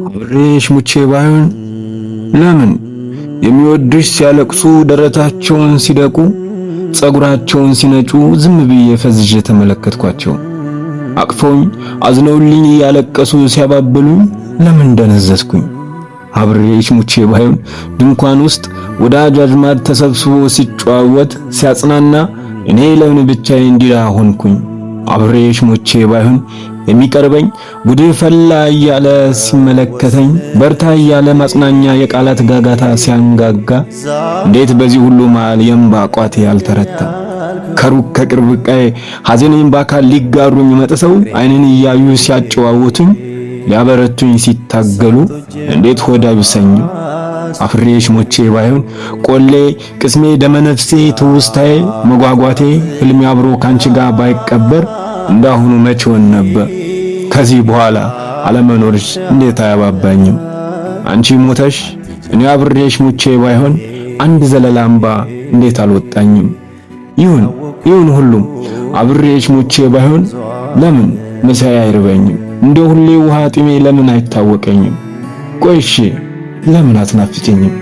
አብሬሽ ሙቼ ባይሆን ለምን የሚወዱሽ ሲያለቅሱ ደረታቸውን ሲደቁ ጸጉራቸውን ሲነጩ ዝም ብዬ ፈዝዤ ተመለከትኳቸው። አቅፈውኝ አዝነውልኝ እያለቀሱ ሲያባብሉኝ ለምን ደነዘዝኩኝ? አብሬሽ ሙቼ ባይሆን ድንኳን ውስጥ ወዳጅ አዝማድ ተሰብስቦ ሲጨዋወት ሲያጽናና እኔ ለምን ብቻዬን እንዲዳ ሆንኩኝ? አብሬሽ ሙቼ ባይሆን የሚቀርበኝ ጉድህ ፈላ እያለ ሲመለከተኝ በርታ እያለ ማጽናኛ የቃላት ጋጋታ ሲያንጋጋ እንዴት በዚህ ሁሉ መሃል የእምባ ቋቴ ያልተረታ? ከሩቅ ከቅርብ ቀዬ ሐዘኔን በአካል ሊጋሩኝ መጥተው ዓይንን እያዩ ሲያጨዋውቱኝ ሊያበረቱኝ ሲታገሉ እንዴት ሆድ አይብሰኝም? አፍሬሽ ሞቼ ባይሆን ቆሌ ቅስሜ ደመነፍሴ ትውስታዬ መጓጓቴ ህልሜ አብሮ ካንቺ ጋር ባይቀበር እንዳሁኑ መች ሆን ነበር? ከዚህ በኋላ አለመኖርሽ እንዴት አያባባኝም? አንቺ ሞተሽ እኔ አብሬሽ ሞቼ ባይሆን አንድ ዘለላ እምባ እንዴት አልወጣኝም? ይሁን ይሁን ሁሉም አብሬሽ ሞቼ ባይሆን ለምን ምሳዬ አይርበኝም? እንደ ሁሌ ውሃ ጥሜ ለምን አይታወቀኝም? ቆይ እሺ ለምን አትናፍጭኝም?